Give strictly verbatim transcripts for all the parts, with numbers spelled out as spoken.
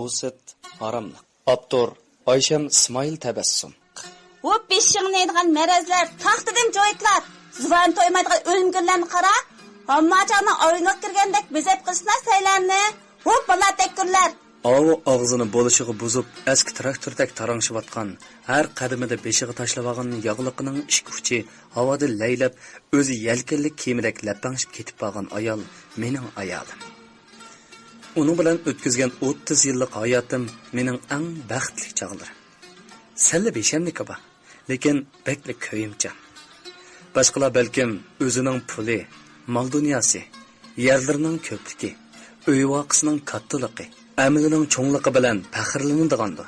بۇ سۈت ھاراملىق. ئاپتور: ئايشەم ئىسمائىل تەبەسسۇم. ۋۇ بېشىڭنى يەيدىغان مەرەزلەر، تاختىدىن جويتلار، زۇۋان تويمايدىغان ئۆلۈمگۈرلەرنى قارا. ھامماچاڭنىڭ ئايلىنىپ كىرگەندەك بېزەپ قىلسىنا سەيلەرنى. ۋۇ بالا تەككۈرلەر. ئاۋۇ ئاغزىنى بولۇشىغا بۇزۇپ، ئەسكى تىراكتوردەك تاراڭشىۋاتقان، ھەر قەدىمىدە بېشىغا تاشلىۋالغان ياغلىقىنىڭ ئىككى ئۇچى ھاۋادا لەيلەپ، ئۆزى يەلكەنلىك كېمىدەك لەپەڭشىپ كېتىپ بارغان ئايال مېنىڭ ئايالىم. ئۇنىڭ بىلەن ئۆتكۈزگەن ئوتتۇز يىللىق ھاياتىم مېنىڭ ئەڭ بەختلىك چاغلىرىم. سەللا بىشەملىكى بار، لېكىن بەكلا كۆيۈمچان. باشقىلار بەلكىم ئۆزىنىڭ پۇلى، مال-دۇنياسى، يەرلىرىنىڭ كۆپلۈكى، ئۆي-ۋاقىسىنىڭ كاتتىلىقى، ئەمىلىنىڭ چوڭلۇقى بىلەن پەخىرلىنىدىغاندۇ.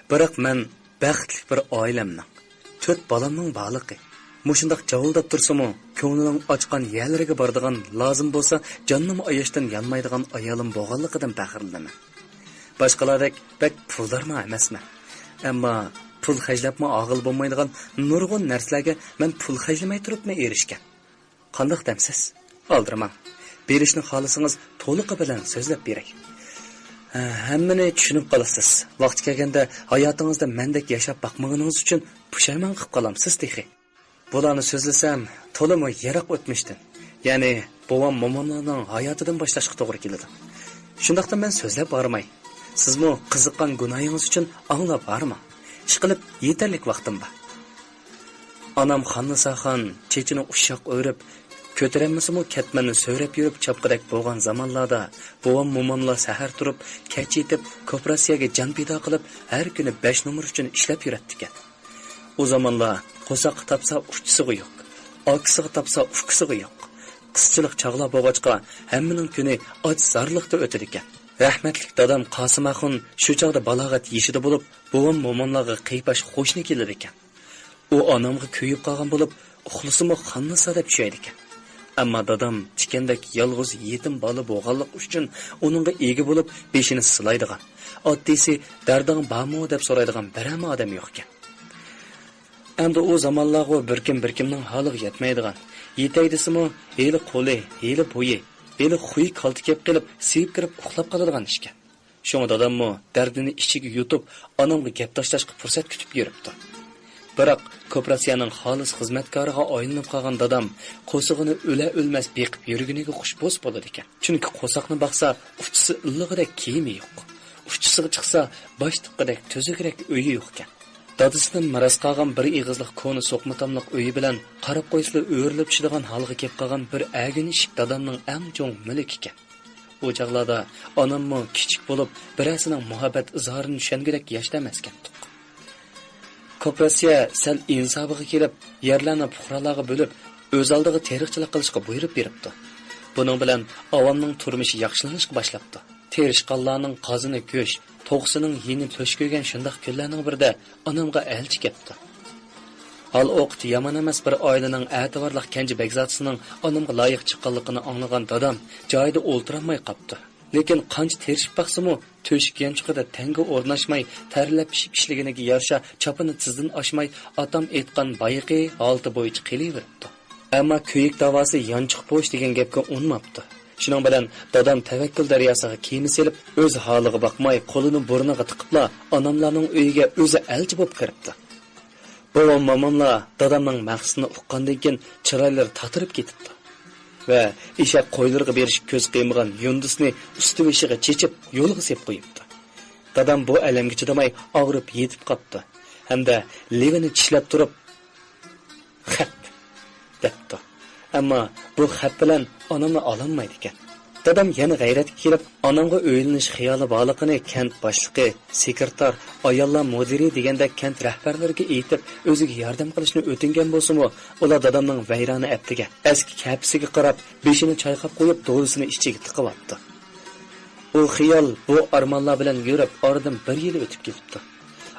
بىراق مەن بەختلىك بىر ئائىلەمنىڭ، تۆت بالامنىڭ بارلىقى، مۇشۇنداق جاۋۇلداپ تۇرسىمۇ، كۆڭلىنىڭ ئاچقان يەرلىرىگە بارىدىغان، لازىم بولسا جاننىمۇ ئاياشتىن يانمايدىغان ئايالىم بولغانلىقىدىن پەخىرلىنىمەن. باشقىلاردەك بەك پۇلدارمۇ ئەمەسمەن. ئەمما پۇل خەجلەپمۇ ئاغىل بولمايدىغان نۇرغۇن نەرسىلەرگە مەن پۇل خەجلىمەي تۇرۇپمۇ ئېرىشكەن. قانداق دەمسىز؟ ئالدىرىماڭ. بېرىشنى خالىسىڭىز، تولۇقى بىلەن سۆزلەپ بېرەي. ھە، ھەممىنى چۈشىنىپ قالىسىز. ۋاقتى كەلگەندە ھاياتىڭىزدا مەندەك ياشاپ باقمىغىنىڭىز ئۈچۈن پۇشايمان قىلىپ قالامسىز تېخى. بۇلارنى سۆزلىسەم، تولىمۇ يىراق ئۆتمۈشتىن، يەنى بوۋام-موماملارنىڭ ھاياتىدىن باشلاشقا توغرا كېلىدۇ. شۇنداقتا مەن سۆزلەپ بارماي، سىزمۇ قىزىققان گۇناھىڭىز ئۈچۈن ئاڭلاپ بارماڭ. ئىشقىلىپ، يېتەرلىك ۋاقتىم بار. ئانام خاننىساخان چېچىنى ئۇششاق ئۆرۈپ، كۆتۈرەلمىسىمۇ كەتمەننى سۆرەپ يۈرۈپ چاپقىدەك بولغان زامانلاردا، بوۋام-موماملار سەھەر تۇرۇپ، كەچ يېتىپ، كوپىراتسىيەگە جان پىدا قىلىپ، ھەر كۈنى بەش نومۇر ئۈچۈن ئىشلەپ يۈرەتتىكەن. ئۇ زامانلار قورساققا تاپسا ئۇچىسىغۇ يوق، ئاكىسىغا تاپسا ئۇكىسىغۇ يوق. قىزچىلىق چاغلار بولغاچقا، ھەممىنىڭ كۈنى ئاچ-زارلىقتا ئۆتىدىكەن. رەھمەتلىك دادام قاسىم ئاخۇن شۇ چاغدا بالاغەت يېشىدا بولۇپ، بوۋام-موماملارغا قېيىپاش قوشنا كېلىدىكەن. ئۇ ئانامغا كۆيۈپ قالغان بولۇپ، ئۇخلىسىمۇ خاننىسا دەپ چۈشەيدىكەن. ئەمما دادام تىكەندەك يالغۇز يېتىم بالا بولغانلىقى ئۈچۈن ئۇنىڭغا ئىگە بولۇپ، بېشىنى سىلايدىغان، ئاددىيسى، «دەردىڭ بارمۇ؟» دەپ سورايدىغان بىرەرمۇ ئادەم يوقكەن. ئەمدى ئۇ زامانلارغۇ بىر كىم بىر كىمنىڭ ھالىغا يەتمەيدىغان، يېتەي دېسىمۇ، ھېلى قولى، ھېلى بويى، ھېلى خۇيى كالتە كەپ قېلىپ، سىيىپ كىرىپ ئۇخلاپ قالىدىغان ئىشكەن. شۇڭا داداممۇ دەردىنى ئىچىگە يۇتۇپ، ئانامغا گەپ تاشلاشقا پۇرسەت كۈتۈپ يۈرۈپتۇ. بىراق، كوپىراتسىيەنىڭ خالىس خىزمەتكارىغا ئايلىنىپ قالغان دادام قورسىقىنى ئۆلە-ئۆلمەس بېقىپ يۈرگىنىگە خۇش بولسا بولىدىكەن. چۈنكى قورساقنى باقسا، ئۇچىسى ئىللىقىدەك كىيىمى يوق. ئۇچىسىغا چىقسا، باش تىققىدەك تۈزۈكرەك ئۆيى يوقكەن. دادىسىدىن مىراس قالغان بىر ئېغىزلىق كونا سوقما تاملىق ئۆيى بىلەن قاراپ قويسىلا ئۆرۈلۈپ چۈشىدىغان ھالغا كېلىپ قالغان بىر ئەگىنە ئىشىك دادامنىڭ ئەڭ چوڭ مۈلكىكەن. ئۇ چاغلاردا ئاناممۇ كىچىك بولۇپ، بىرەرسىنىڭ مۇھەببەت ئىزھارىنى چۈشەنگۈدەك ياشتا ئەمەسكەنتۇق. كوپىراتسىيە سەل ئىنسابىغا كېلىپ، يەرلەرنى پۇقرالارغا بۆلۈپ، ئۆز ئالدىغا تېرىقچىلىق قىلىشقا بۇيرۇپ بېرىپتۇ. بۇنىڭ بىلەن ئاۋامنىڭ تۇرمۇشى ياخشىلىنىشقا باشلاپتۇ. تىرىشقانلارنىڭ قازىنى گۆش، توخۇسىنىڭ يېنى تۆشۈك كۆرگەن شۇنداق كۈنلەرنىڭ بىرىدە ئانامغا ئەلچى كەپتۇ. ھال ئوقۇت يامان ئەمەس بىر ئائىلىنىڭ ئەتىۋارلىق كەنجى بەگزادىسىنىڭ ئانامغا لايىق چىققانلىقىنى ئاڭلىغان دادام جايىدا ئولتۇرالماي قاپتۇ. لېكىن قانچە تىرىشىپ باقسىمۇ، تۆشۈك يانچۇقىدا تەڭگە ئورناشماي، تەرلەپ پىشىپ ئىشلىگىنىگە يارىشا چاپىنى تىزدىن ئاشماي، ئاتام ئېيتقان بايىقى ھالىتى بويىچە قېلىۋېرىپتۇ. ئەمما كۆيۈك داۋاسى يانچۇق بوش دېگەن گەپكە ئۇنىماپتۇ. شۇنىڭ بىلەن دادام تەۋەككۈل دەرياسىغا كېمە سېلىپ، ئۆز ھالىغا باقماي، قولىنى بۇرنىغا تىقىپلا، ئاناملارنىڭ ئۆيىگە ئۆزى ئەلچى بولۇپ كىرىپتۇ. بوۋام، موماملار دادامنىڭ مەقسىتىنى ئۇققاندىن كېيىن، چىرايلىرى تاتىرىپ كېتىپتۇ ۋە ئېشەك، قويلىرىغا بېرىشكە كۆزى قىيمىغان يۇندىسىنى ئۈستى بېشىغا چېچىپ، يولغا سېلىپ قويۇپتۇ. دادام بۇ ئەلەمگە چىدىماي، ئاغرىپ يېتىپ قاپتۇ ھەمدە لېۋىنى چىشلەپ تۇرۇپ، «خەپ» دەپتۇ. ئەمما بۇ خەپ بىلەن ئانامنى ئالالمايدىكەن. دادام يەنە غەيرەتكە كېلىپ، ئانامغا ئۆيلىنىش خىيالى بارلىقىنى كەنت باشلىقى، سېكرېتار، ئاياللار مۇدىرى دېگەندەك كەنت رەھبەرلىرىگە ئېيتىپ، ئۆزىگە ياردەم قىلىشنى ئۆتۈنگەن بولسىمۇ، ئۇلار دادامنىڭ ۋەيرانە ئەپتىگە، ئەسكى كەپىسىگە قاراپ، بېشىنى چايقاپ قويۇپ، دولىسىنى ئىچىگە تىقىۋاپتۇ. ئۇ خىيال، بۇ ئارمانلار بىلەن يۈرۈپ، ئارىدىن بىر يىل ئۆتۈپ كېتىپتۇ.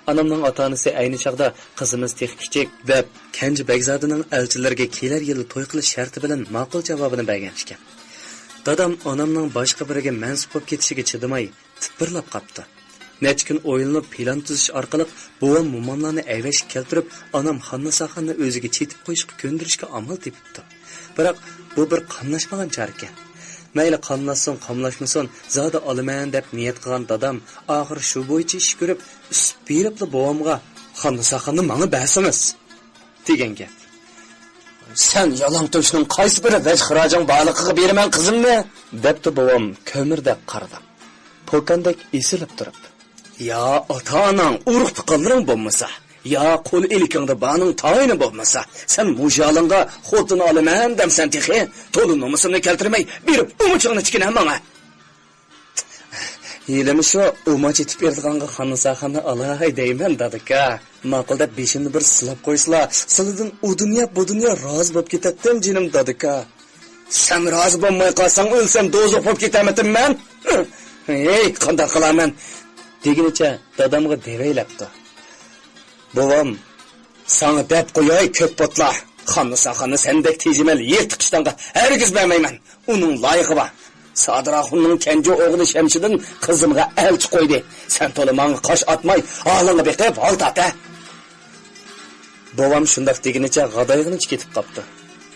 ئانامنىڭ ئاتا-ئانىسى ئەينى چاغدا «قىزىمىز تېخى كىچىك» دەپ، كەنجى بەگزادىنىڭ ئەلچىلىرىگە كېلەر يىلى توي قىلىش شەرتى بىلەن ماقۇل جاۋابىنى بەرگەن ئىكەن. دادام ئانامنىڭ باشقا بىرىگە مەنسۇپ بولۇپ كېتىشىگە چىدىماي، تىپىرلاپ قاپتۇ. نەچچە كۈن ئويلىنىپ، پىلان تۈزۈش ئارقىلىق بوۋام، موماملارنى ئەۋەشكە كەلتۈرۈپ، ئانام خاننىساخاننى ئۆزىگە چېتىپ قويۇشقا كۆندۈرۈشكە ئامال تېپىپتۇ. بىراق، بۇ بىر قاملاشمىغان چارىكەن. مەيلى قاملاشسۇن، قاملاشمىسۇن، زادى ئالىمەن دەپ نىيەت قىلغان دادام ئاخىر شۇ بويىچە ئىش كۆرۈپ، ئۈسۈپ بېرىپلا بوۋامغا، «خاننىساخاننى ماڭا بەرسىڭىز» دېگەن گەپ. «سەن يالاڭتۆشنىڭ قايسى بىرى ۋەج-خىراجىڭ بارلىقىغا بېرىمەن قىزىمنى؟» دەپتۇ بوۋام كۆمۈردەك قارىداپ، پوكاندەك ئېسىلىپ تۇرۇپ. «يا ئاتا-ئاناڭ، ئۇرۇق-تۇغقانلىرىڭ بولمىسا، يا قول-ئىلكىڭدە بارنىڭ تايىنى بولمىسا، سەن مۇشۇ ھالىڭغا خوتۇن ئالىمەن دەمسەن تېخى؟ تولا نومۇسۇمنى كەلتۈرمەي بېرىپ ئۇمىچىڭنى تىكىنە ماڭا.» ھېلىمۇ شۇ ئۇماچ ئېتىپ بېرىدىغانغا خاننىساخاننى ئالاي دەيمەن، دادىكا. ماقۇل دەپ بېشىمنى بىر سىلاپ قويسىلا، سىلىدىن ئۇ دۇنيا، بۇ دۇنيا رازى بولۇپ كېتەتتىم، جېنىم دادىكا. سەن رازى بولماي قالساڭ، ئۆلسەم دوزاخ بولۇپ كېتەرمىتىممەن؟ ھېي، قانداق قىلارمەن؟ دېگىنىچە دادامغا دېۋەيلەپتۇ. بوۋام، ساڭا دەپ قوياي، كۆك پوتلا، خاننىساخاننى سەندەك تېجىمەل يىرتىق ئىشتانغا ھەرگىز بەرمەيمەن. ئۇنىڭ لايىقى بار. سادىر ئاخۇننىڭ كەنجى ئوغلى شەمشىدىن قىزىمغا ئەلچى قويدى. سەن تولا ماڭا قاش ئاتماي، ھالىڭغا بېقىپ ھال تارت ھە. بوۋام شۇنداق دېگىنىچە غادايغىنىچە كېتىپ قاپتۇ.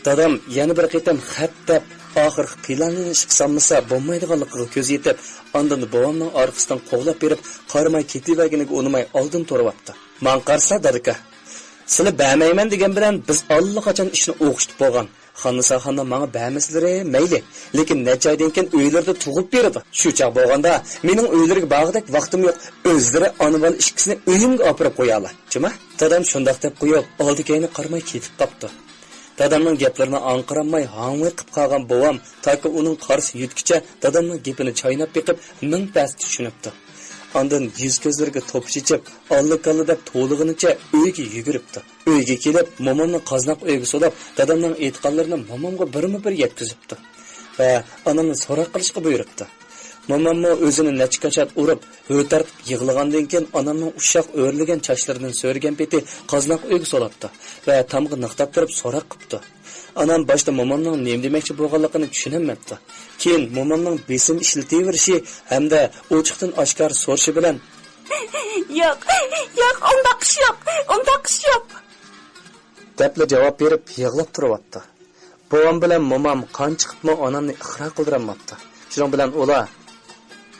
دادام يەنە بىر قېتىم خەپ دەپ، ئاخىرقى پىلانىنى ئىشقا سالمىسا بولمايدىغانلىقىغا كۆز يېتىپ، ئاندىن بوۋامنىڭ ئارقىسىدىن قوغلاپ بېرىپ، قارىماي كېتىۋەرگىنىگە ئۇنىماي ئالدىن تۇرۇۋاپتۇ. ماڭا قارىسا، دادىكا، سىلى بەرمەيمەن دېگەن بىلەن بىز ئاللىقاچان ئىشنى ئوخشىتىپ بولغان. خاننىساخاننىڭ ماڭا بەرمىسىلىرى مەيلى، لېكىن نەچچە ئايدىن كېيىن ئۆيلىرىدە تۇغۇپ بېرىدۇ. شۇ چاغ بولغاندا مېنىڭ ئۆيلىرىگە بارغۇدەك ۋاقتىم يوق. ئۆزلىرى ئانا-بالا ئىككىسىنى ئۆيۈمگە ئاپىرىپ قويالا، جۇما. دادام شۇنداق دەپ قويۇپ، ئالدى-كەينى قارىماي كېتىپ قاپتۇ. دادامنىڭ گەپلىرىنى ئاڭقىرالماي ھاڭۋېقىپ قالغان بوۋام تاكى ئۇنىڭ قارىسى يېتكۈچە دادامنىڭ گېپىنى چايناپ بېقىپ، مىڭ تەستە چۈشىنىپتۇ. ئاندىن يۈز-كۆزلىرىگە توپا چېچىپ، ئاللا-كاللا دەپ توۋلىغىنىچە ئۆيگە يۈگۈرۈپتۇ. ئۆيگە كېلىپ، مومامنى قازناق ئۆيگە سولاپ، دادامنىڭ ئېيتقانلىرىنى مومامغا بىرمۇ بىر يەتكۈزۈپتۇ ۋە ئانامنى سوراق قىلىشقا بۇيرۇپتۇ. موماممۇ ئۆزىنى نەچچە كاچات ئۇرۇپ، ھۆر تارتىپ يىغلىغاندىن كېيىن، ئانامنىڭ ئۇششاق ئۆرلىگەن چاچلىرىدىن سۆرىگەن پېتى قازناق ئۆيگە سولاپتۇ ۋە تامغا نىقتاپ تۇرۇپ سوراق قىپتۇ. ئانام باشتا مومامنىڭ نېمە دېمەكچى بولغانلىقىنى چۈشىنەلمەپتۇ. كېيىن مومامنىڭ بېسىم ئىشلىتىۋېرىشى ھەمدە ئوچۇقتىن ئاشكارا سورىشى بىلەن، «ياق، ياق، ئۇنداق ئىش يوق، ئۇنداق ئىش يوق» دەپلا جاۋاب بېرىپ يىغلاپ تۇرۇۋاپتۇ. بوۋام بىلەن مومام قان چىقىپمۇ ئانامنى ئىقرار قىلدۇرالماپتۇ. شۇنىڭ بىلەن ئۇلار،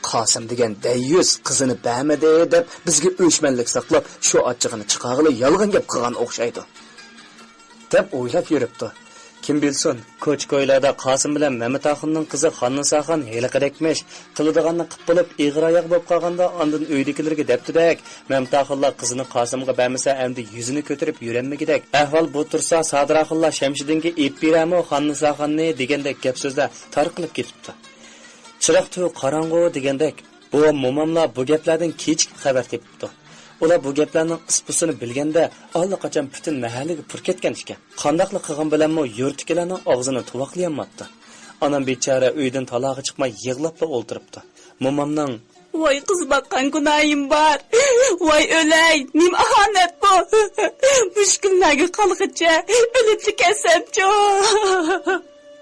«قاسىم دېگەن دەييۇس قىزىنى بەرمىدى دەپ بىزگە ئۆچمەنلىك ساقلاپ، شۇ ئاچچىقىنى چىقارغىلى يالغان گەپ قىلغان ئوخشايدۇ» دەپ ئويلاپ يۈرۈپتۇ. كىم بىلسۇن، كوچا-كويلاردا قاسىم بىلەن مەمەت ئاخۇننىڭ قىزى خاننىساخان ھېلىقىدەكمىش، قىلىدىغاننى قىپ بولۇپ، ئېغىر ئاياغ بولۇپ قالغاندا، ئاندىن ئۆيدىكىلىرىگە دەپتۇ-دەك، مەمەت ئاخۇنلار قىزىنى قاسىمغا بەرمىسە، ئەمدى يۈزىنى كۆتۈرۈپ يۈرەلمىگۈدەك. ئەھۋال بۇ تۇرسا، سادىر ئاخۇنلار شەمشىدىنگە ئېلىپ بېرەمۇ خاننىساخاننى دېگەندەك گەپ-سۆزلەر تارقىلىپ كېتىپتۇ. چىراغ تۈۋى قاراڭغۇ دېگەندەك، بوۋام موماملار بۇ گەپلەردىن كېچىكىپ خەۋەر تېپىپتۇ. ئۇلار بۇ گەپلەرنىڭ ئىس-پۇسىنى بىلگەندە، ئاللىقاچان پۈتۈن مەھەللىگە پۇر كەتكەن ئىكەن. قانداقلا قىلغان بىلەنمۇ يۇرتتىكىلەرنىڭ ئاغزىنى تۇۋاقلىيالماپتۇ. ئانام بىچارە ئۆيدىن تالاغا چىقماي يىغلاپلا ئولتۇرۇپتۇ. مومامنىڭ، «ۋاي قىز باققان گۇناھىم بار، ۋاي ئۆلەي، نېمە ئاھانەت بۇ، مۇشۇ كۈنلەرگە قالغىچە ئۆلۈپلا كەتسەمچۇ»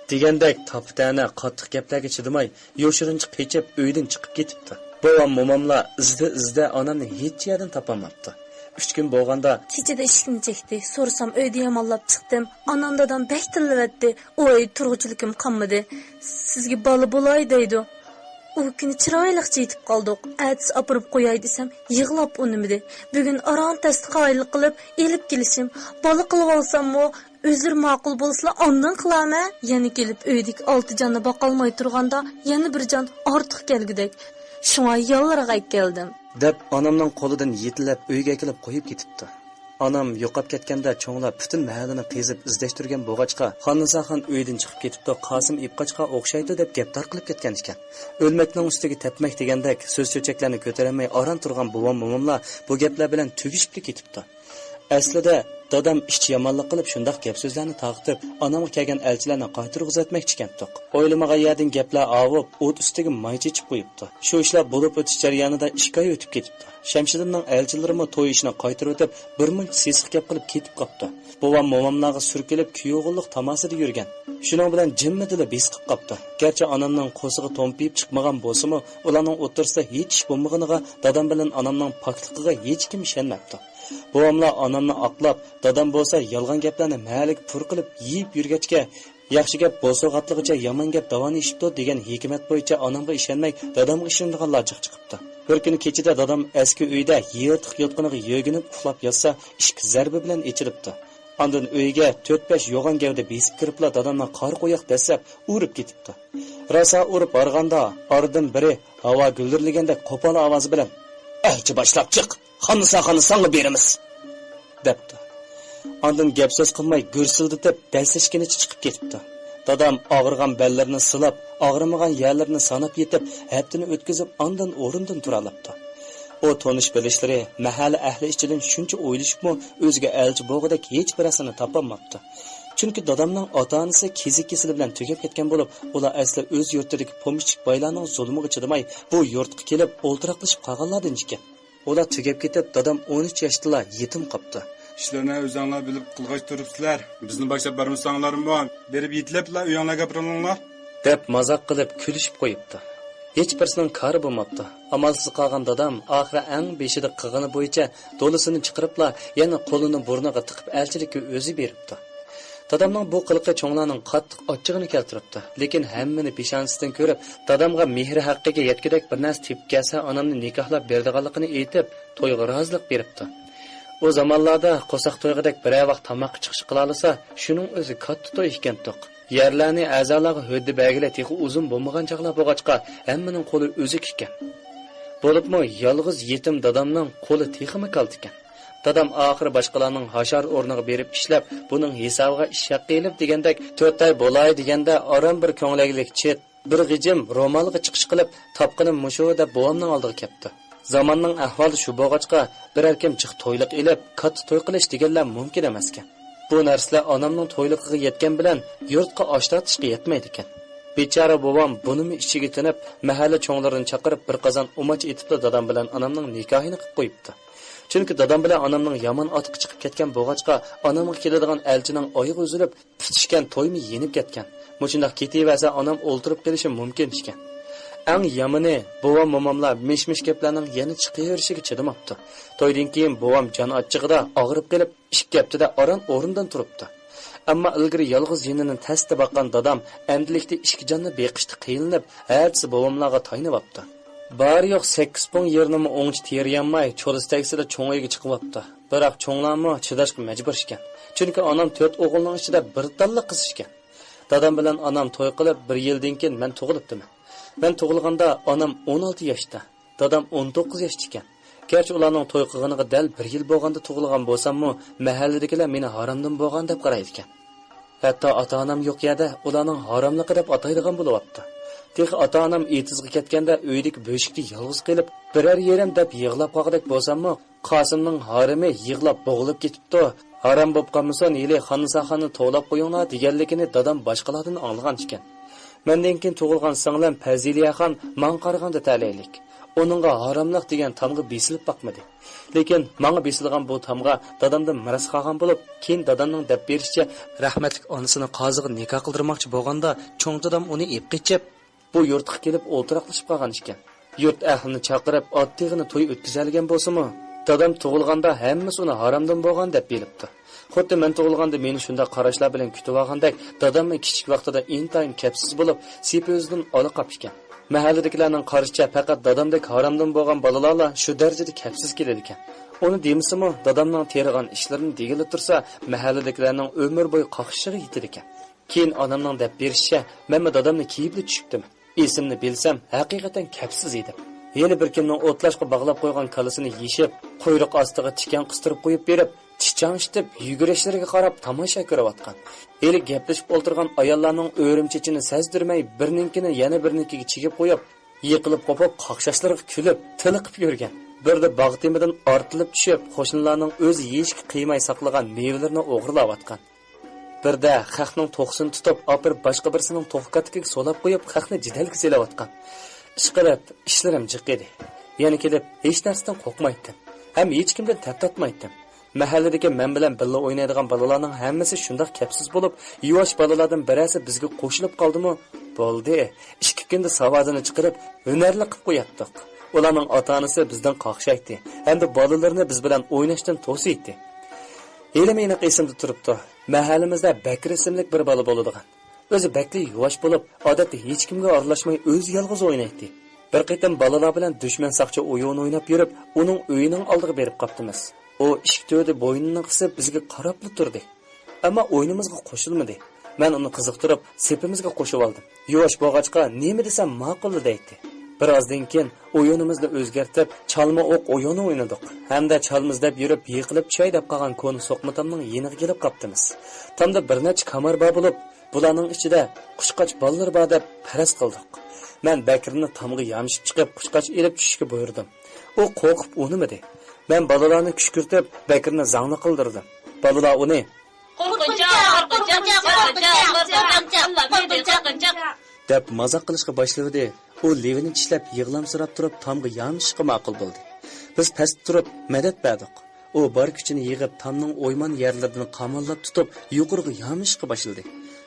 دېگەندەك تاپا-تەنە قاتتىق گەپلەرگە چىدىماي، يوشۇرۇنچە قېچىپ، ئۆيدىن چىقىپ كېتىپتۇ. بوۋام، موماملار ئىزدە-ئىزدە ئانامنى ھېچ يەردىن تاپالماپتۇ. ئۈچ كۈن بولغاندا، كېچىدە ئىشىكنى چەكتى. سورىسام، ئۆيدە يامانلاپ چىقتىم. ئانام دادام بەك تىللىۋەتتى. ئۇ ئۆيدە تۇرغۇچىلىكىم قالمىدى. «سىزگە بالا بولاي» دەيدۇ. ئۇ كۈنى چىرايلىقچە يېتىپ قالدۇق. ئەتىسى ئاپىرىپ قوياي دېسەم، يىغلاپ ئۇنىمىدى. بۈگۈن ئاران تەستە قايىل قىلىپ ئېلىپ كېلىشىم. بالا قىلىۋالساممۇ، ئۆزلىرى ماقۇل بولسىلا ئاندىن قىلارمەن. يەنە كېلىپ ئۆيدىكى ئالتە جاننى باقالماي تۇرغاندا يەنە بىر جان ئارتۇق كەلگۈدەك. شۇڭا يالراق ئەكەلدىم. دەپ ئانامنىڭ قولىدىن يېتىلەپ ئۆيگە ئەكېلىپ قويۇپ كېتىپتۇ. ئانام يوقاپ كەتكەندە چوڭلار پۈتۈن مەھەللىنى قېزىپ ئىزدەشتۈرگەن بولغاچقا، خاننىساخان ئۆيدىن چىقىپ كېتىپتۇ، قاسىم ئېپقاچقا ئوخشايدۇ دەپ گەپ تارقىلىپ كەتكەنىكەن. ئۆلمەكنىڭ ئۈستىگە تەپمەك دېگەندەك سۆز-چۆچەكلەرنى كۆتۈرەلمەي ئاران تۇرغان بوۋام موماملار بۇ گەپلەر بىلەن تۈگىشىپلا كېتىپتۇ. ئەسلىدە دادام ئىچ يامانلىق قىلىپ شۇنداق گەپ-سۆزلەرنى تارقىتىپ، ئانامغا كەلگەن ئەلچىلەرنى قايتۇرغۇزۇۋەتمەكچىكەنتۇق. ئويلىمىغان يەردىن گەپلەر ئاۋۇپ، ئوت ئۈستىگە ماي چېچىپ قويۇپتۇ. شۇ ئىشلار بولۇپ ئۆتۈش جەريانىدا ئىككى ئاي ئۆتۈپ كېتىپتۇ. شەمشىدىننىڭ ئەلچىلىرىمۇ توي ئىشىنى قايتۇرۇۋېتىپ، بىرمۇنچە سېسىق گەپ قىلىپ كېتىپ قاپتۇ. بوۋام موماملارغا سۈركىلىپ كۈيئوغۇللۇق تاماسىدا يۈرگەن. شۇنىڭ بىلەن جىممىدىلا بېسىقىپ قاپتۇ. گەرچە ئانامنىڭ قورسىقى تومپىيىپ چىقمىغان بولسىمۇ، ئۇلارنىڭ ئوتتۇرىسىدا ھېچ ئىش بولمىغىنىغا دادام بىلەن ئانامنىڭ پاكلىقىغا ھېچكىم ئىشەنمەپتۇ. بوۋاملار ئانامنى ئاقلاپ، دادام بولسا يالغان گەپلەرنى مەھەللىگە پۇر قىلىپ يېيىپ يۈرگەچكە، ياخشى گەپ بوسۇغا ئاتلىغىچە يامان گەپ داۋان ئېشىپتۇ دېگەن ھېكمەت بويىچە ئانامغا ئىشەنمەي، دادامغا ئىشىنىدىغانلار جىق چىقىپتۇ. بىر كۈنى كېچىدە دادام ئەسكى ئۆيدە يىرتىق يوتقىنىغا يۆگىنىپ ئۇخلاپ ياتسا، ئىشىك زەربە بىلەن ئېچىلىپتۇ. ئاندىن ئۆيگە تۆت-بەش يوغان گەۋدە بېسىپ كىرىپلا دادامنى قارا قويۇق دەسسەپ ئۇرۇپ كېتىپتۇ. راسا ئۇرۇپ بارغاندا ئارىدىن بىرى ھاۋا گۈلدۈرلىگەندەك قوپال ئاۋازى بىلەن، «ئەلچى باشلاپ چىق! خاننىساخاننى ساڭا بېرىمىز!» دەپتۇ. ئاندىن گەپ سۆز قىلماي گۈرسۈلدىتىپ دەسسەشكىنىچە چىقىپ كېتىپتۇ. دادام ئاغرىغان بەللىرىنى سىلاپ، ئاغرىمىغان يەرلىرىنى ساناپ يېتىپ، ھەپتىنى ئۆتكۈزۈپ، ئاندىن ئورنىدىن تۇرالاپتۇ. ئۇ تونۇش بىلىشلىرى، مەھەللە ئەھلى ئىچىدىن شۇنچە ئويلىشىپمۇ ئۆزىگە ئەلچى بولغۇدەك ھېچ بىرەرسىنى تاپالماپتۇ. چۈنكى دادامنىڭ ئاتا-ئانىسى كېسەك كېسىلى بىلەن تۈگەپ كەتكەن بولۇپ، ئۇلار ئەسلى ئۆز يۇرتىدىكى پومېشچىك بايلارنىڭ زۇلمىغا چىدىماي، بۇ يۇرتقا كېلىپ ئولتۇراقلىشىپ قالغانلاردىن ئىكەن. ئۇلار تۈگەپ كېتىپ، دادام ئون ئۈچ ياشتىلا يېتىم قاپتۇ. ئىشلارنى ئۆزۈڭلار بىلىپ قىلغاچ تۇرۇپسىلەر. بىزنى باشلاپ بەرمىسەڭلارمۇ، بېرىپ يېتىلەپلا ئۆيۈڭلارگە بېرىڭلار، دەپ مازاق قىلىپ كۈلۈشۈپ قويۇپتۇ. ھېچ بىرسىنىڭ كارى بولماپتۇ. ئامالسىز قالغان دادام ئاخىرى ئەڭ بېشىدا قىلغىنى بويىچە دولىسىنى چىقىرىپلا، يەنە قولىنى بۇرنىغا تىقىپ ئەلچىلىككە ئۆزى بېرىپتۇ. دادامنىڭ بۇ قىلىقى چوڭلارنىڭ قاتتىق ئاچچىقىنى كەلتۈرۈپتۇ، لېكىن ھەممىنى پېشانىسىدىن كۆرۈپ، دادامغا مېھرى ھەققىگە يەتكۈدەك بىر نەرسە تېپىپ كەلسە، ئانامنى نىكاھلاپ بېرىدىغانلىقىنى ئېيتىپ، تويغا رازىلىق بېرىپتۇ. ئۇ زامانلاردا قورساق تويغۇدەك بىرەر ۋاق تاماققا چىقىش قىلالىسا، شۇنىڭ ئۆزى كاتتا توي ئىكەنتۇق. يەرلەرنى ئەزالارغا ھۆددە بەرگىلى تېخى ئۇزۇن بولمىغان چاغلار بولغاچقا، ھەممىنىڭ قولى ئۈزۈك ئىكەن. بولۇپمۇ يالغۇز يېتىم دادامنىڭ قولى تېخىمۇ كالتە ئىكەن. دادام ئاخىرى باشقىلارنىڭ ھاشار ئورنىغا بېرىپ ئىشلەپ، بۇنىڭ ھېسابىغا ئىش ھەققى ئېلىپ دېگەندەك، تۆت ئاي بولاي دېگەندە، ئاران بىر كۆڭلەكلىك چىت، بىر غىجىم رومالغا چىقىش قىلىپ، تاپقىنىم مۇشۇ دەپ بوۋامنىڭ ئالدىغا كەپتۇ. زاماننىڭ ئەھۋالى شۇ بولغاچقا، بىرەر كىم جىق تويلۇق ئېلىپ، كاتتا توي قىلىش دېگەنلەر مۇمكىن ئەمەسكەن. بۇ نەرسىلەر ئانامنىڭ تويلۇقىغا يەتكەن بىلەن يۇرتقا ئاش تارتىشقا يەتمەيدىكەن. بىچارە بوۋام بۇنىمۇ ئىچىگە تىنىپ، مەھەللە چوڭلىرىنى چاقىرىپ، بىر قازان ئۇماچ ئېتىپلا دادام بىلەن ئانامنىڭ نىكاھىنى قىلىپ قويۇپتۇ. چۈنكى دادام بىلەن ئانامنىڭ يامان ئاتىقى چىقىپ كەتكەن بولغاچقا، ئانامغا كېلىدىغان ئەلچىنىڭ ئايىغى ئۈزۈلۈپ، پۈتۈشكەن تويمۇ يېنىپ كەتكەن. مۇشۇنداق كېتىۋەرسە، ئانام ئولتۇرۇپ قېلىشى مۇمكىن ئىكەن. ئەڭ يامىنى، بوۋام، موماملار مىش-مىش گەپلەرنىڭ يەنە چىقىۋېرىشىگە چىدىماپتۇ. تويدىن كېيىن بوۋام جان ئاچچىقىدا ئاغرىپ قېلىپ، ئىككى ھەپتىدە ئاران ئورنىدىن تۇرۇپتۇ. ئەمما ئىلگىرى يالغۇز يېنىنى تەستە باققان دادام ئەمدىلىكتە ئىككى جاننى بېقىشتا قىينىلىپ، ھەرچىسى بوۋاملارغا تايىنىۋاپتۇ. بارى يوق سەككىز پۇڭ يېرىنىمۇ ئوڭچە تېرىيالماي، چولا تەكسىدە چوڭ ئۆيگە چىقىۋاپتۇ. بىراق چوڭلارمۇ چىداشقا مەجبۇر ئىكەن. چۈنكى ئانام تۆت ئوغۇلنىڭ ئىچىدە بىر دانلا قىز ئىكەن. دادام بىلەن ئانام توي قىلىپ بىر يىلدىن كېيىن مەن تۇغۇلۇپتىمەن. مەن تۇغۇلغاندا ئانام ئون ئالتە ياشتا، دادام ئون توققۇز ياشتا ئىكەن. گەرچە ئۇلارنىڭ توي قىلغىنىغا دەل بىر يىل بولغاندا تۇغۇلغان بولساممۇ، مەھەللىدىكىلەر مېنى ھارامدىن بولغان دەپ قارايدىكەن. ھەتتا ئاتا-ئانام يوق يەردە ئۇلارنىڭ ھاراملىقى دەپ ئاتايدىغان بولۇۋاپتۇ. تېخى ئاتا-ئانام ئېتىزغا كەتكەندە ئۆيدىكى بۆشۈكتە يالغۇز قېلىپ، بىرەر يېرىم دەپ يىغلاپ قالغۇدەك بولساممۇ، قاسىمنىڭ ھارىمى يىغلاپ بوغۇلۇپ كېتىپتۇ. ھارام بوپ قالمىسۇن، ھېلى خاننىساخاننى توۋلاپ قويۇڭلار دېگەنلىكىنى دادام باشقىلاردىن ئاڭلىغان ئىكەن. مەندىن كېيىن تۇغۇلغان سىڭلىم پەزىلىيەخان ماڭا قارىغاندا تەلەيلىك. ئۇنىڭغا ھاراملىق دېگەن تامغا بېسىلىپ باقمىدى. لېكىن ماڭا بېسىلغان بۇ تامغا دادامدىن مىراس قالغان بولۇپ، كېيىن دادامنىڭ دەپ بېرىشىچە، رەھمەتلىك ئانىسىنى قازىغا نىكاھ قىلدۇرماقچى بولغاندا، چوڭ دادام ئۇنى ئېلىپ قېچىپ، بۇ يۇرتقا كېلىپ ئولتۇراقلىشىپ قالغان ئىكەن. يۇرت ئەھلىنى چاقىرىپ، ئات تېغىنى توي ئۆتكۈزەلىگەن بولسىمۇ، دادام تۇغۇلغاندا ھەممىسى ئۇنى ھارامدىن بولغان دەپ بىلىپتۇ. خۇددى مەن تۇغۇلغاندا مېنى شۇنداق قاراشلار بىلەن كۈتۈۋالغاندەك، داداممۇ كىچىك ۋاقتىدا ئىنتايىن كەپسىز بولۇپ، سېپى ئۆزىدىن ئالا قاپ ئىكەن. مەھەللىدىكىلەرنىڭ قارىشىچە، پەقەت دادامدەك ھارامدىن بولغان بالىلارلا شۇ دەرىجىدە كەپسىز كېلىدىكەن. ئۇنى دېمىسىمۇ، دادامنىڭ تېرىغان ئىشلىرىنى دېگىلى تۇرسا، مەھەللىدىكىلەرنىڭ ئۆمۈر بويى قاقشىشىغا يېتىدىكەن. كېيىن ئانامنىڭ دەپ بېرىشىچە، مەنمۇ دادامنى كىيىپلا چۈشۈپتىمەن. ئېسىمنى بىلسەم، ھەقىقەتەن كەپسىز ئىدىم. يەنە بىر كىمنىڭ ئوتلاشقا باغلاپ قويغان كالىسىنى يېشىپ، قۇيرۇق ئاستىغا تىكەن قىستۇرۇپ قويۇپ بېرىپ، چىچاڭشىتىپ، يۈگۈرۈشلىرىگە قاراپ تاماشا كۆرۈۋاتقان. ھېلى گەپلىشىپ ئولتۇرغان ئاياللارنىڭ ئۆرۈم چېچىنى سەزدۈرمەي، بىرنىڭكىنى يەنە بىرنىڭكىگە چىگىپ قويۇپ، يىقىلىپ قوپۇپ، قاقشاشلىرىغا كۈلۈپ، تېلىقىپ يۈرگەن. بىردە باغ تېمىدىن ئارتىلىپ چۈشۈپ، قوشنىلارنىڭ ئۆزى يېيىشكە قىيماي ساقلىغان مېۋىلىرىنى ئوغرىلاۋاتقان. بىردە خەقنىڭ توخۇسىنى تۇتۇپ، ئاپىرىپ باشقا بىرسىنىڭ توخۇ كاتىكىگە سولاپ قويۇپ، خەقنى جېدەلگە سېلىۋاتقان. ئىشقىلىپ، ئىشلىرىم جىق ئىدى. يەنە كېلىپ، ھېچ نەرسىدىن قورقمايتتىم. ھەم ھېچكىمدىن تەپ تارتمايتتىم. مەھەللىدىكى مەن بىلەن بىللە ئوينايدىغان بالىلارنىڭ ھەممىسى شۇنداق كەپسىز بولۇپ، يۇۋاش بالىلاردىن بىرەرسى بىزگە قوشۇلۇپ قالدىمۇ، بولدى، ئىككى كۈندە ساۋادىنى چىقىرىپ، ھۈنەرلىك قىلىپ قوياتتۇق. ئۇلارنىڭ ئاتا-ئانىسى بىزدىن قاقشايتتى ھەمدە بالىلىرىنى بىز بىلەن ئويناشتىن توسىيتتى. ھېلىمۇ ئېنىق ئېسىمدە تۇرۇپتۇ. مەھەللىمىزدە بەكرى ئىسىملىك بىر بالا بولىدىغان. ئۆزى بەكلا يۇۋاش بولۇپ، ئادەتتە ھېچكىمگە ئارىلاشماي ئۆزى يالغۇز ئوينايتتى. بىر قېتىم بالىلار بىلەن دۈشمەن ساقچى ئويۇنى ئويناپ يۈرۈپ، ئۇنىڭ ئۆيىنىڭ ئالدىغا بېرىپ قاپتىمىز. ئۇ ئىشىك تۈۋىدە بوينىنى قىسىپ بىزگە قاراپلا تۇردى. ئەمما ئويۇنىمىزغا قوشۇلمىدى. مەن ئۇنى قىزىقتۇرۇپ، سېپىمىزگە قوشۇۋالدىم. يۇۋاش بولغاچقا، نېمە دېسەم ماقۇل دەيتتى. بىر ئازدىن كېيىن ئويۇنىمىزنى ئۆزگەرتىپ، چالما ئوق ئويۇنى ئوينىدۇق ھەمدە چالما ئىزدەپ يۈرۈپ، يىقىلىپ چۈشەي دەپ قالغان كونا سوقما تامنىڭ يېنىغا كېلىپ قاپتىمىز. تامدا بىر نەچچە كامار بار بولۇپ، بۇلارنىڭ ئىچىدە قۇشقاچ بالىلىرى بار دەپ پەرەز قىلدۇق. مەن بەكرىنى تامغا يامىشىپ چىقىپ، قۇشقاچ ئېلىپ چۈشۈشكە بۇيرۇدۇم. ئۇ قورقۇپ ئۇنىمىدى. مەن بالىلارنى كۈشكۈرتۈپ، بەكرىنى زاڭلىق قىلدۇردۇم. بالىلار ئۇنى قورقۇنچاق، قورقۇنچاق، قورقۇنچاق، قورقۇنچاق، قورقۇنچاق، قورقۇنچاق دەپ مازاق قىلىشقا باشلىۋىدى. ئۇ لېۋىنى چىشلەپ يىغلامسىراپ تۇرۇپ تامغا يامىشىشقا ماقۇل بولدى. بىز پەستە تۇرۇپ مەدەت بەردۇق. ئۇ بار كۈچىنى يىغىپ تامنىڭ ئويمان يەرلىرىدىن قاماللاپ تۇتۇپ يۇقىرىغا يامىشىشقا باشلىدى.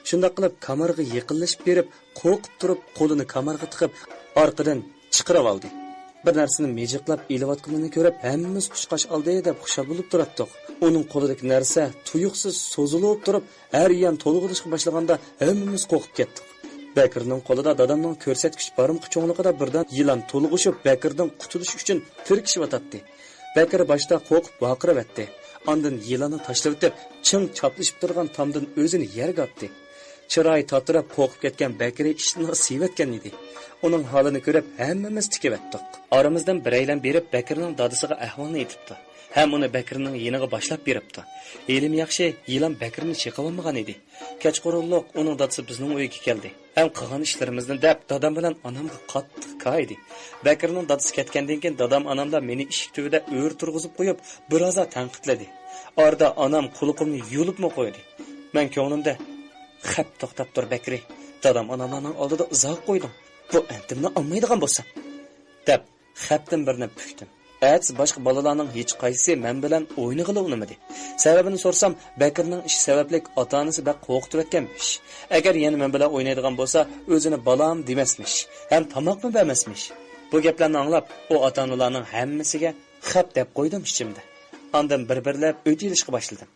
شۇنداق قىلىپ كامارغا يېقىنلىشىپ بېرىپ قورقۇپ تۇرۇپ قولىنى كامارغا تىقىپ ئارقىدىن چىقىرىۋالدى. بىر نەرسىنى مىجىقلاپ ئېلىۋاتقىنىنى كۆرۈپ ھەممىمىز قۇشقاچ ئالدى دەپ خۇشال بولۇپ تۇراتتۇق. ئۇنىڭ قولىدىكى نەرسە تۇيۇقسىز سوزۇلۇپ تۇرۇپ ھەر يان تولغىنىشقا باشلىغاندا ھەممىمىز قورقۇپ كەتتۇق. بەكرىنىڭ قولىدا دادامنىڭ كۆرسەتكۈچ بارمىقى چوڭلۇقىدا بىردەم يىلان تولغىشىپ بەكرىدىن قۇتۇلۇش ئۈچۈن تىركىشىۋاتاتتى. بەكرى باشتا قورقۇپ ۋارقىراۋەتتى. ئاندىن يىلاننى تاشلىۋېتىپ چىڭ چاپلىشىپ تۇرغان تامدىن ئۆزىنى يەرگە ئاتتى. چىرايى تاتىراپ قورقۇپ كەتكەن بەكرى ئىشتىنىغا سىيىۋەتكەن ئىدى. ئۇنىڭ ھالىنى كۆرۈپ ھەممىمىز تىكىۋەتتۇق. ئارىمىزدىن بىرەيلەن بېرىپ بەكرىنىڭ دادىسىغا ئەھۋالنى ئېيتىپتۇ. ھەم ئۇنى بەكرىنىڭ يېنىغا باشلاپ بېرىپتۇ. ھېلىمۇ ياخشى يىلان بەكرىنى چېقىۋالمىغان ئىدى. كەچقۇرۇنلۇق ئۇنىڭ دادىسى بىزنىڭ ئۆيگە كەلدى. ھەم قىلغان ئىشلىرىمىزنى دەپ دادام بىلەن ئانامغا قاتتىق كايىدى. بەكرىنىڭ دادىسى كەتكەندىن كېيىن دادام ئاناملار مېنى ئىشىك تۈۋىدە ئۆرە تۇرغۇزۇپ قويۇپ بىرازا تەنقىدلىدى. ئارىدا ئانام قۇلىقىمنى يۇلۇپمۇ قويدى. مەن كۆڭلۈمدە، خەپ توختاپ تۇر بەكرى، دادام ئاناملارنىڭ ئالدىدا ئىزاغا قويدۇڭ، بۇ ئەنتىمنى ئالمايدىغان بولسام، دەپ خەپتىن بىرنى پۈكتۈم. ئەتىسى باشقا بالىلارنىڭ ھېچقايسىسى مەن بىلەن ئوينىغىلى ئۇنىمىدى. سەۋەبىنى سورىسام، بەكرىنىڭ ئىشى سەۋەبلىك ئاتا-ئانىسى بەك قورقۇتۇۋەتكەنمىش. ئەگەر يەنە مەن بىلەن ئوينايدىغان بولسا، ئۆزىنى بالام دېمەسمىش، ھەم تاماقمۇ بەرمەسمىش. بۇ گەپلەرنى ئاڭلاپ، ئۇ ئاتا-ئانىلارنىڭ ھەممىسىگە خەپ دەپ قويدۇم ئىچىمدە. ئاندىن بىر-بىرلەپ ئۆچ ئېلىشقا باشلىدىم.